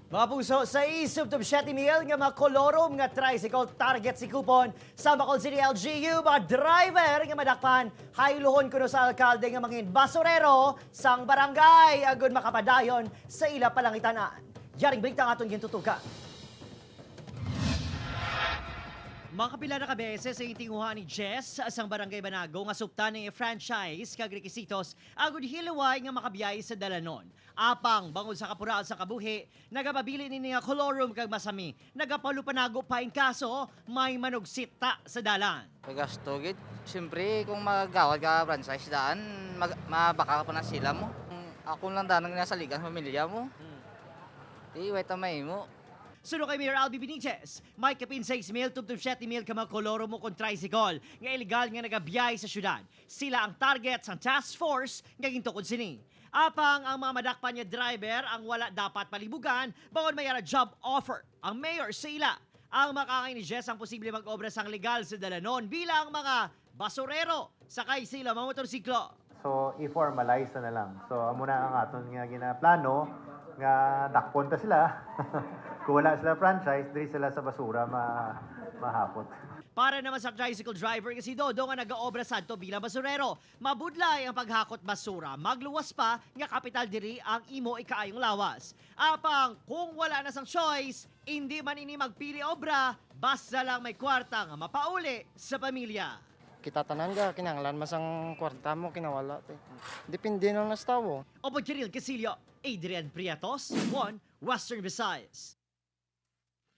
Mga puso, sa isub 7 mil nga mga kolorum nga tricycle target si kupon sa Bacolod City LGU, mga driver nga madakpan, hayluhon kuno sa alkalde nga mangin basurero sang barangay agud makapadayon sa ila palangitanan. Yaring balita nga aton gintutukan. Makapila na ka beses sa itinguha ni Jess sa asang barangay Banago nga suptan ng franchise kag rekisitos agud hilaway nga makabiyay sa dalanon. Apang bangod sa kapuraan sa kabuhi, nagapabili ni nga kolorum kag masami, nagapalupanago pa in kaso may manugsita sa dalan. Pagasto gid, siyempre kung magawad ka franchise daan, mabaka pa na sila mo. Ako lang daan ang nasaligan pamilya mo. Di way tamay mo. Suno kay Mayor Albi Benitez, may kapin 6 mil, tubtub 7 mil ka mga koloro mo kon tricycle nga ilegal nga nagabiyay sa syudad. Sila ang target sa task force nga gintukod sini. Apang ang mga madakpan niya driver ang wala dapat palibugan bangod mayara job offer. Ang mayor sa ila. Ang makangay ni Jess ang posible mag-obra sang legal sa dalanon bilang mga basurero sakay sila mga motorsiklo. So, i-formalize na lang. So, amo na ang aton nga ginaplano nga dakpon ta sila. Kung wala sila franchise, diri sila sa basura mahapot. Para naman sa tricycle driver kasi Dodo nga nagaobra sadto bilang basurero. Mabudlay ang paghakot basura, magluwas pa nga kapital diri ang imo ikaayong lawas. Apang kung wala na sang choice, hindi man ini magpili obra, basta lang may kwarta nga mapauli sa pamilya. Kita tanan ga kinahanglan mas ang kwarta mo kinawala te. Depende na lang sa tawo. Opo Kiril Casillo, Adrian Prietos, 1 Western Visayas.